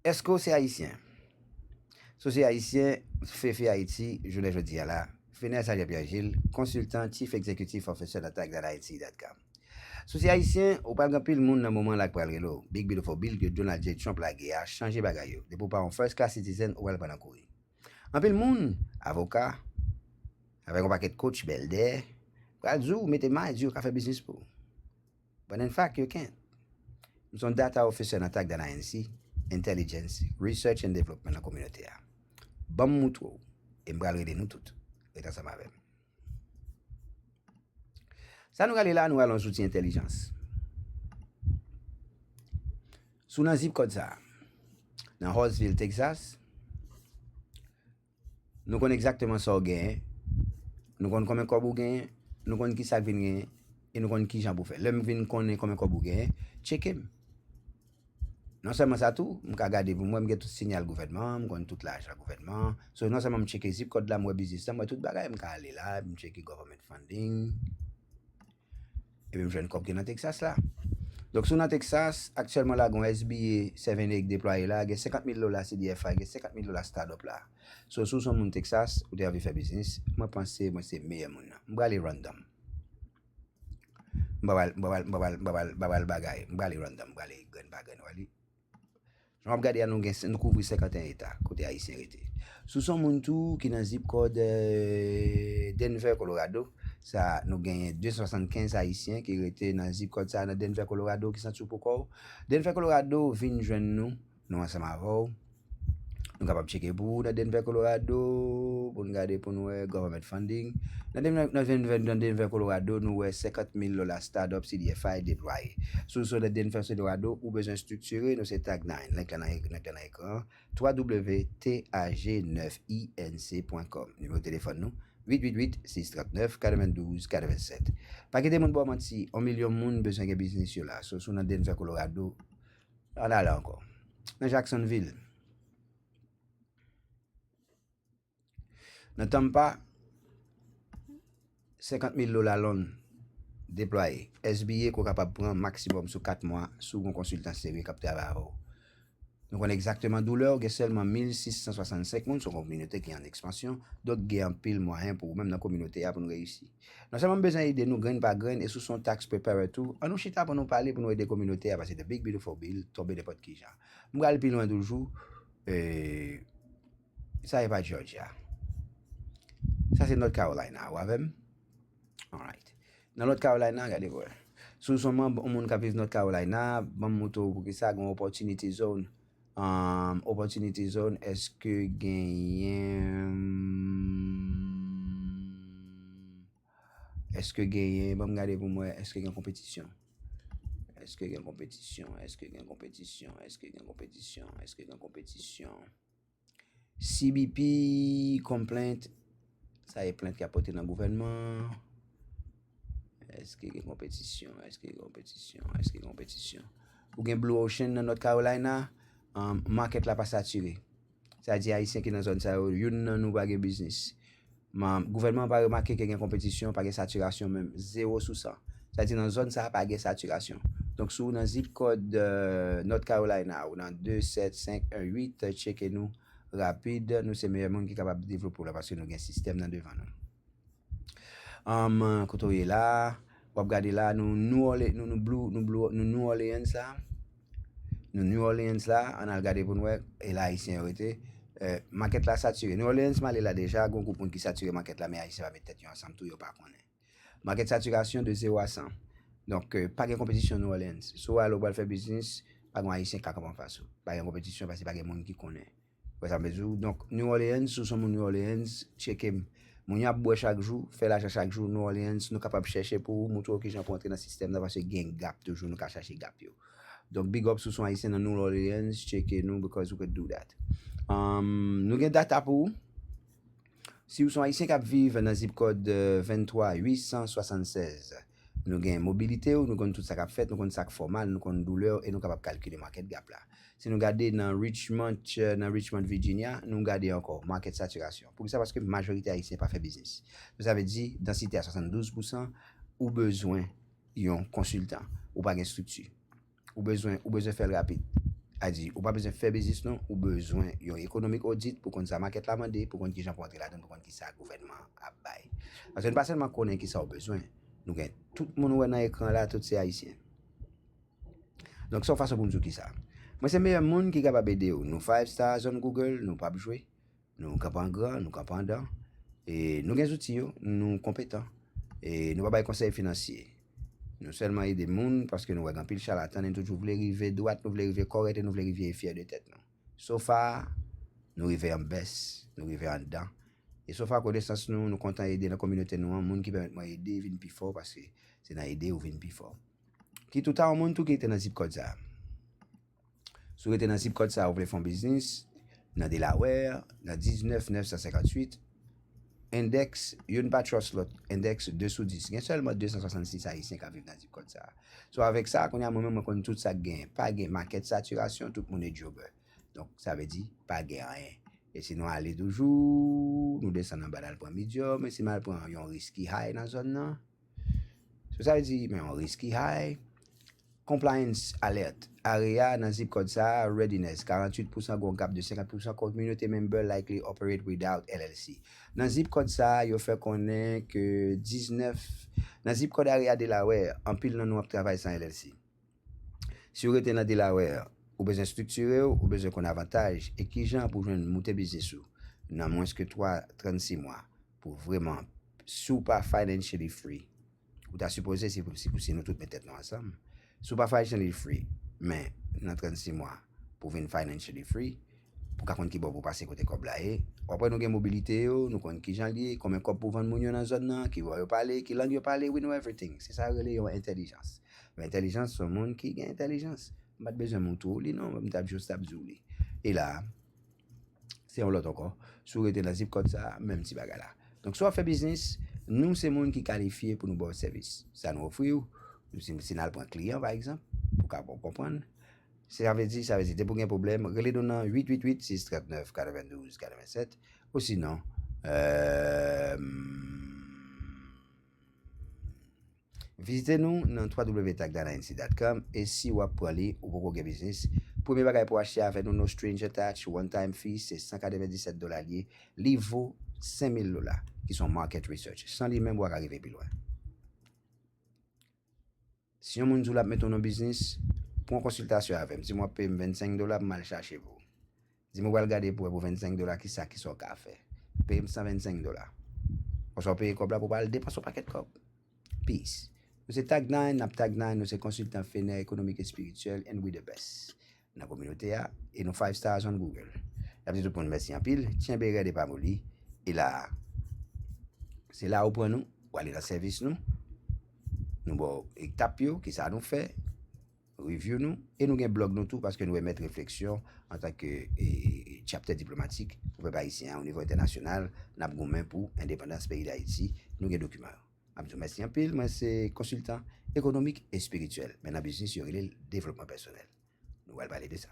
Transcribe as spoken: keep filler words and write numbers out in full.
Èske w se Ayisyen? Si w se Ayisyen, Fefe Ayiti, jounen jodi a la, Fenè Sajè Pyè Jil, konsiltan, Chief Executive Officer nan Tax Data N C dot com. Si w se Ayisyen, ou pral gen anpil moun nan moman la k pral rele w. Big Beautiful Bill ke Donald J Trump lage a chanje bagay yo. Depi w pa yon first class citizen, ou pral pran nan kouri. Anpil moun, avoka, avèk yon pakèt coach, bèldè, pral di w, mete may, di yo ka fè biznis pou ou. But in fact, you can't. M se yon data officer nan Tax Data N C, intelligence, research and development nan kominote a. Ban m moutre w, e m pral rele nou tout. Ret ansanm avè m. Sa nou gade la, nou gade yon zouti entèlijans. Si w nan zip kòd sa, nan Hallsville, Texas, nou konn egzakteman sa w genyen, nou konn konbyen kòb ou genyen, nou konn ki sa k vin genyen, e nou konn ki jan pou fè. Lè m vin konnen konbyen kòb ou genyen, tcheke m. Non sèlman sa tou, m ka gade pou m wè, m gen tout sinyal gouvènman an, m konn tout lajan gouvènman an. So, non sèlman m tcheke zip kòd la, m wè biznis la, m wè tout bagay, m ka ale la, m tcheke government funding. Epi m jwenn kòb ki nan Texas la. Donk, si w nan Texas, aktyèlman la, gen yon S B A seven A k deplwaye la, gen senkant mil dola C D F I, gen senkant mil dola startup la. So, si w se yon moun Texas, ou te anvi fè biznis, mwen panse mwen se meyè moun nan. M prale random. M pa pral, m pa pral, m pa pral, m pa pral, m pa pral bagay. M prale random, m prale grenn pa grenn, w a li. Jan w ap gade a, nou gen, nou kouvri senkant et un eta, kote Ayisyen rete. Si w se yon moun tou ki nan zip kòd, eh, Denver, Colorado, sa, nou genyen de san swasannkenz Ayisyen ki rete nan zip kòd sa nan Denver, Colorado, ki santi w pou kò w. Denver, Colorado, vin jwenn nou, nou ansanm avè w. Nou kapab tcheke pou ou nan Denver, Colorado, pou n gade pou n wè government funding. Nan Denver, nan Denver, nan Denver, Colorado, nou wè senkant mil dola startup C D F I deplwaye. Si w se nan Denver, Colorado, ou bezwen estriktire, nou se Tag Nine. Link la nan, link la nan ekran an. W W W T A G neuf I N C point com. Nimewo telefòn nou, uit uit uit, sis trant nèf, katrevendouz, katrevennsèt. Pa kite moun ba w manti, yon milyon moun bezwen gen biznis yo la. So, si w nan Denver, Colorado, ann ale ankò. Nan Jacksonville. Nan Tampa, senkant mil dola loan deplwaye. S B A ke w kapab pran maksimòm sou kat mwa si w gen yon konsiltan serye k ap travay avè w. Nou konn egzakteman doulè w, gen sèlman mil sis san swasannsenk moun, se yon kominote ki an ekspansyon, donk gen anpil mwayen pou ou menm nan kominote a pou nou reyisi. Non sèlman m bezwen ede nou grenn pa grenn, e si w se yon tax preparer tou, ann nou chita pou nou pale, pou nou ede kominote a, paske the big beautiful bill tonbe nenpòt ki jan. M pral pi lwen toujou, e, Sa e pa Georgia. Sa se North Carolina. Ou avè m? Alright. Nan North Carolina, gade pou wè. Si w se yon manm, yon moun k ap viv North Carolina, ban m montre w poukisa gen yon opportunity zone. Um, opportunity zone, èske genyen, èske genyen, ban m gade pou m wè, èske gen konpetisyon? Èske gen konpetisyon? Èske gen konpetisyon? Èske gen konpetisyon? Èske gen konpetisyon? C B P complaint, sa e plent y ap pote nan gouvènman. Èske gen konpetisyon? Èske gen konpetisyon? Èske gen konpetisyon? Ou gen Blue Ocean nan North Carolina, um, market la pa satire. Sa di Ayisyen ki nan zòn sa yo, youn nan nou pa gen biznis. Ma, gouvènman an pa remake ke gen konpetisyon, pa gen satirasyon menm, zewo sou san. Sa di nan zòn sa a pa gen satirasyon. Donk, si w nan zip kòd, euh, North Carolina, ou nan de sèt senk en uit, tcheke nou rapid. Nou se meyè moun ki kapab devlope w la paske nou gen sistèm nan devan nou. Um, kote w ye la, w ap gade la, nou New Orleans, nou, nou Blue, nou Blue, nou New Orleans la. Nou New Orleans la, ann al gade pou n wè, e la Ayisyen yo rete. Eh, makèt la satire. New Orleans, m ale la deja, gen yon gwoup moun ki satire makèt la, men Ayisyen pa met tèt yo ansanm tou, yo pa konnen. Makèt satirasyon de zewo a san. Donk, eh, pa gen konpetisyon New Orleans. Si w ale, w pral fè biznis, pa gen Ayisyen k ka kanpe anfas ou. Pa gen konpetisyon paske pa gen moun ki konnen. Wè sa m vle di w? Donk, New Orleans, si w se yon moun New Orleans, tcheke m. Moun yo ap bwè chak jou, fè lajan chak jou, New Orleans, nou kapab chèche pou ou, montre w kijan pou antre nan sistèm nan, paske gen gap toujou, nou ka chache gap yo. Donk, big up si w se yon Ayisyen nan New Orleans, tcheke nou, because we could do that. Um, nou gen data pou ou. Si w se yon Ayisyen k ap viv nan zip kòd, euh, venntwa uit san swasannsèz, nou gen mobilite w, nou konn tout sa k ap fèt, nou konn sa k fè w mal, nou konn doulè w, e nou kapab kalkile market gap la. Si nou gade nan Richmond, euh, nan Richmond, Virginia, nou gade ankò market satirasyon. Poukisa? Paske majorite Ayisyen pa fè biznis. So, sa vle di, dansite a swasanndouz pousan, ou bezwen yon konsiltan. Ou pa gen estrikti. Ou bezwen, ou bezwen fè l rapid. Sa di, ou pa bezwen fè biznis non, ou bezwen yon economic audit pou konn sa makèt la mande, pou konn kijan pou antre ladan, pou konn kisa gouvènman an ap bay. Paske nou pa sèlman konnen kisa ou bezwen, nou gen tout moun ou wè nan ekran la, tout se Ayisyen. Donk, se yon fason pou m di w kisa. Mwen se meyè moun ki kapab ede w. Nou five star zòn Google, nou p ap jwe. Nou kanpe an gran, nou kanpe an dan. E nou gen zouti yo, nou konpetan. E nou pa bay konsèy finansye. Nou sèlman ede moun paske nou wè gen anpil chalatan, nou toujou vle rive dwat, nou vle rive kòrèt e nou vle rive fyè de tèt nou. So far, nou rive an bès, nou rive anndan. E so far konesans nou, nou kontan ede nan kominote nou an, moun ki pèmèt mwen ede vin pi fò paske se nan ede ou vin pi fò. Ki tou ta yon moun tou ki rete nan zip kòd sa a. Si w rete nan zip kòd sa a, ou vle fè yon biznis nan Delaware, nan diznèf nèf san senkantuit, endèks, youn pa trust lòt, endèks de sou dis. Gen sèlman de san swasannsis Ayisyen k ap viv nan zip kòd sa a. So, avèk sa, kounye a, mwen menm, mwen konn tout sa k genyen. Pa gen makèt satirasyon, tout moun e jobber. Donk, sa vle di, pa gen anyen. E si nou ale toujou, nou desann anba, n al pran medium, e si m al pran yon risk ki high nan zòn nan, so, sa vle di, men yon risk ki high. Compliance alert. Area nan zip kòd sa a, readiness, karanntuit pousan, gon gap de senkant pousan, community member likely operate without L L C. Nan zip kòd sa a, yo fè konnen ke diznèf, nan zip kòd area Delaware, anpil nan nou ap travay san L L C. Si w rete nan Delaware, ou bezwen estriktire w, ou bezwen konn avantaj e kijan pou jwenn moute biznis ou nan mwens ke twa, trannsis mwa pou vrèman, si w pa financially free, ou ta sipoze, si, si, si nou tout met tèt nou ansanm, si w pa financially free, men nan trannsis mwa pou vin financially free, pou ka konn ki bò pou pase kote kòb la ye. Apre nou gen mobilite yo, nou konn kijan l ye, konbyen kòb pou vann moun yo nan zòn nan, ki bò yo pale, ki lang yo pale, we know everything. Se sa yo rele yon entèlijans. Men entèlijans se yon moun ki gen entèlijans. M pa t bezwen moutre w li non, m t ap jis t ap di w li. E la, se yon lòt ankò. Si w rete nan zip kòd sa, menm ti bagay la. Donk, si w ap fè biznis, nou se moun ki kalifye pou nou ba w sèvis. Sa nou ofri w, si, si n al pran kliyan, pa egzanp, pou ka bon konprann, sa vle di, sa vle di, depi w gen pwoblèm, rele nou nan uit uit uit, sis trant nèf, katrevendouz, katrevennsèt, osinon, euh, vizite nou nan w w w tag dana n c dot com, e si w ap pran li, ou poko gen biznis, premye bagay pou w achte avè nou, no string attached, one time fee, se san katrevendiset dola l ye, li vo senk mil dola, ki se yon market research. San li menm, ou pa ka rive pi lwen. Si yon moun di w l ap mete w nan biznis, pran konsiltasyon avè m. Di m w ap peye m vennsenk dola pou m al chache pou ou. Di m ou pral gade pou wè pou vennsenk dola kisa, kisa w ka fè. Peye m san vennsenk dola. Konsa w peye kòb la pou w pa al depanse yon pakèt kòb. Peace. Nou se Tag Nine, n ap Tag Nine, nou se konsiltan fener ekonomik espirityèl, and we the best. Nan kominote a, e nou five stars on Google. N ap di tout moun mèsi anpil, tyenbe rèd e pa moli, e la a, se la ou pran nou, ou ale nan sèvis nou, nou ba w etap yo, kisa nou fè, review nou, e nou gen blòg nou tou, paske nou remèt refleksyon antanke, e, chapter diplomatik pou pèp ayisyen an o nivo entènasyonal, n ap goumen pou endepandans peyi Dayiti, nou gen dokiman yo. M ap di w mèsi anpil, mwen se konsiltan ekonomik espirityèl, men nan biznis yo rele l devlopman pèsonèl. Nou pral pale de sa.